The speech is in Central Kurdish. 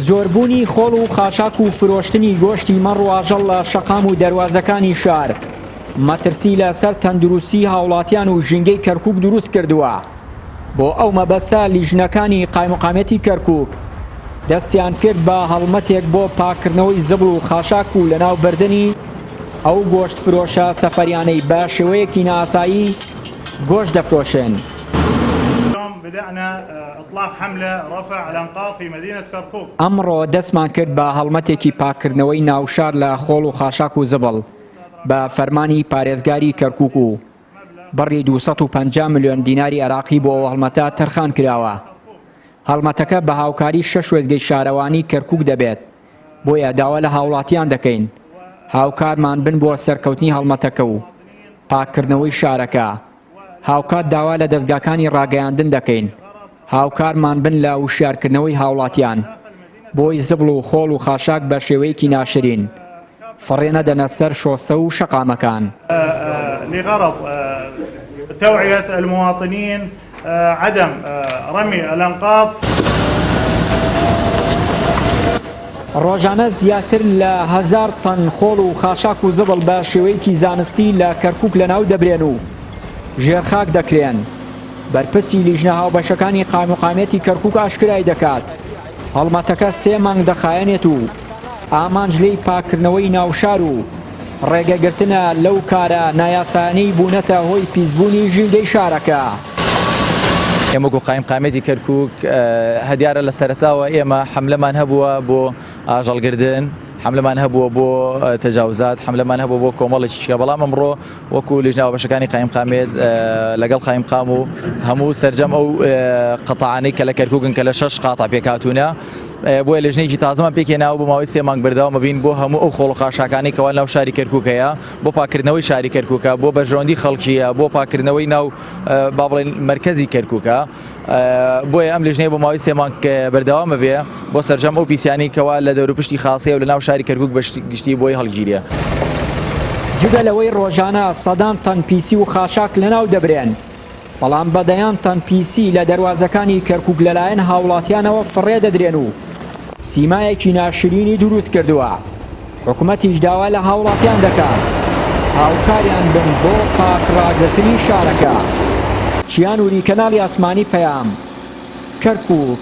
زۆربوونی خۆڵ و خاشاک و فرۆشتنی گۆشتی مەڕ و ئاژەڵ لە شەقام و دەروازەکانی شار مەترسی لە سەر تەندروستی هاوڵاتیان و ژینگەی کەرکوک دروست کردووە. بۆ ئەو مەبەستە لیژنەکانی قایمقامیەتی کەرکوک دەستیان کرد بە هەڵمەتێک بۆ پاککردنەوەی زبڵ و خاشاک و لەناوبردنی ئەو گۆشت فرۆشە سەفەریانەی بە شێوەیەکی نائاسایی گۆشت دەفرۆشن. ئەمڕۆ دەستمان کرد بە هەڵمەتێکی پاککردنەوەی ناوشار لە خۆڵ و خاشاک و زبڵ بە فەرمانی پارێزگاری کەرکوک و بڕی 250 ملیۆن دیناری عێراقی بۆ ئەو هەڵمەتە تەرخان کراوە. هەڵمەتەکە بە هاوکاری شەش وێستگەی شارەوانی کەرکوک دەبێت، بۆیە داوا لە هاوڵاتیان دەکەین هاوکارمان بن بۆ سەرکەوتنی هەڵمەتەکە و پاککردنەوەی شارەکە، هاوکات داوا لە دەزگاکانی ڕاگەیاندن دەکەین هاوکارمان بن لە وشیارکردنەوەی هاوڵاتیان بۆی زبڵ و خۆڵ و خاشاک بە شێوەیەکی ناشرین فڕێ نەدەنە سەر شۆستە و شەقامەکان. لغرض توعیە المواطنین عدم رمی الانقاض. ڕۆژانە زیاتر لە هەزار تەن خۆڵ و خاشاک و زبڵ بە شێوەیەکی زانستی لە کەرکوک لەناو دەبرێن و ژێرخاک دەکرێن. بەرپرسی لیژنە هاوبەشەکانی قایمقامیەتی کەرکوک ئاشکرای دەکات، هەڵمەتەکە سێ مانگ دەخایەنێت و ئامانج لێی پاککردنەوەی ناوشار و ڕێگەگرتنە لەو کارە نایاسایانەی بوونەتە هۆی پیسبوونی ژینگەی شارەکە. ئێمە وەکو قایمقامیەتی کەرکوک هەدیارە لە سەرەتاوە ئێمە حەملەمان هەبووە بۆ ئاژەڵگردن، حەملەمان هەبووە بۆ تەجاوزات، حەملەمان هەبووە بۆ کۆمەڵێکی شتە، بەڵام ئەمڕۆ وەکو لیژنە هاوبەشەکانی قایمقامیەت لەگەڵ قایمقام و هەموو سەرجەم ئەو قەتاعانەی کە لە کەرکوکن کە لە شەش قاتع پێکهاتوونە بۆیە لێژنەیەکی تازەمان پێکهێناوە بۆ ماوەی سێ مانگ بەردەوام بین بۆ هەموو ئەو خۆڵ و خاشاکانەی کەوا ناو شاری کەرکوک هەیە بۆ پاکردنەوەی شاری کەرکوکە بۆ بەرژەوەندی خەڵکیە بۆ پاکردنەوەی ناو با بڵێن مەرکەزی کەرکوکە بۆیە ئەم لیژنەیە بۆ ماوەی سێ مانگ بەردەوام بێ بۆ سەرجەم ئەو پیسیانی کەوا لە دەوروپشتی خاسەیە و لە ناو شاری کەرکوک بە گشتی بۆی هەڵگیرێ. جگە لەوەی ڕۆژانە سەدان تەن پیسی و خاشاک لەناو دەبرێن، بەڵام بە دەیان تەن پیسی لە دەروازەکانی کەرکوک لەلایەن هاوڵاتیانەوە فڕێ دەدرێن و سیمایەکی ناشرینی دروست کردووە، حکومەتیش داوا لە هاوڵاتیان دەکات هاوکاریان بن بۆ پاک ڕاگرتنی شارەکە. چیا نوری، کەناڵی ئاسمانی پەیام، کەرکوک.